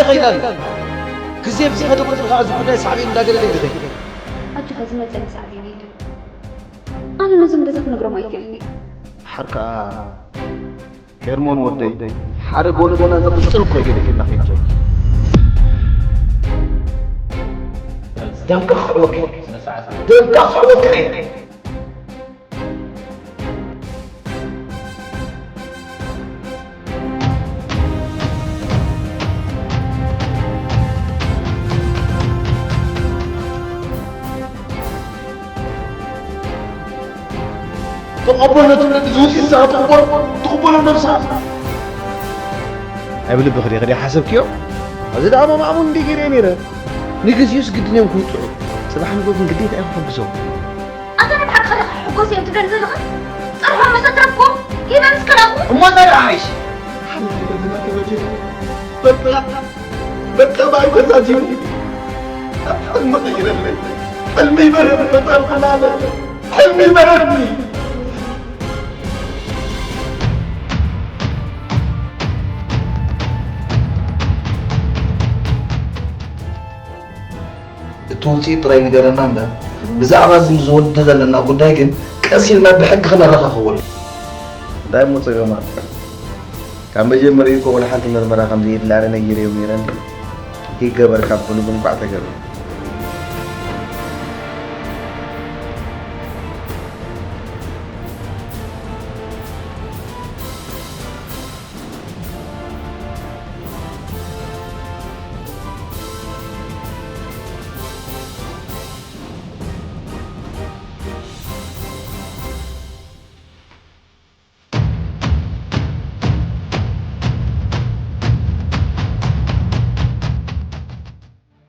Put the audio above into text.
ከይዳ ኣሎ። ግዜ ምስ ከደ ቁጽሪ ከኣ እዚ ጉዳይ ሳዕቤን እንዳገደደ ይኸይድ። ኣጆኻ ዝመጸኒ ሳዕቤን የለን። ኣነ ነዞም ገዛ ክነግሮም ኣይክእልን እየ። ሓርካ ሄርሞን ወደይ፣ ሓደ ጎኒ ጎና ዝቕጽል እኮ እዩ ገለ ኬድና ከይንጀምር። ደምካ ክሕወካ እየ። ደምካ ክሕወካ እየ። ተቐበሎ ነቲ ወለዲ ዝውፅእ ንስኻ ትቕበሎ፣ ትቕበሎ ነብስኻ። ኣብ ልብኺ ዲኺ ደይሓሰብክዮ? እዚ ደኣ ማማእሙን እንዲ ገይረ ነይረ። ንግዚኡስ ግድን እዮም ክውፅዑ። ጽባሕ ንግሆ ግን ግዴታ እዮም ክሕግዞም። ኣታ ንብሓቂ ኸ ሕጎስ እዮም ትደሊ ዘለኻ? ጸርሖም መሰ ትረፍኩም? ሂበ ምስ ከላኹ? እሞ እንታይ ደኣ ሓይሽ? ሓንቲ ገዛ ተበጀ። በቃ፣ በቃ ብኣይ ተዛዚሙ። ኣብ ሕልሚ ቀይረለይ። ሕልሚ ይበረኒ ፈጣሪ ተላለ። ሕልሚ ይበረኒ። እቲ ውፅኢት ጥራይ ንገረና እምበር፣ ብዛዕባ እዚ ምስ ወዲ ዘለና ጉዳይ ግን ቀስ ኢልና ብሕጊ ክነረኻኽቦ ኣለና። እንታይ እሞ ጸገም ኣሎ? ካብ መጀመሪኡ እኮ ወላ ሓንቲ መርመራ ከም ዘየድሊ ኣነ ነጊረዮም ነይረ። ከይገበር ካብ በሉ ግን እንቋዕ ተገበረ።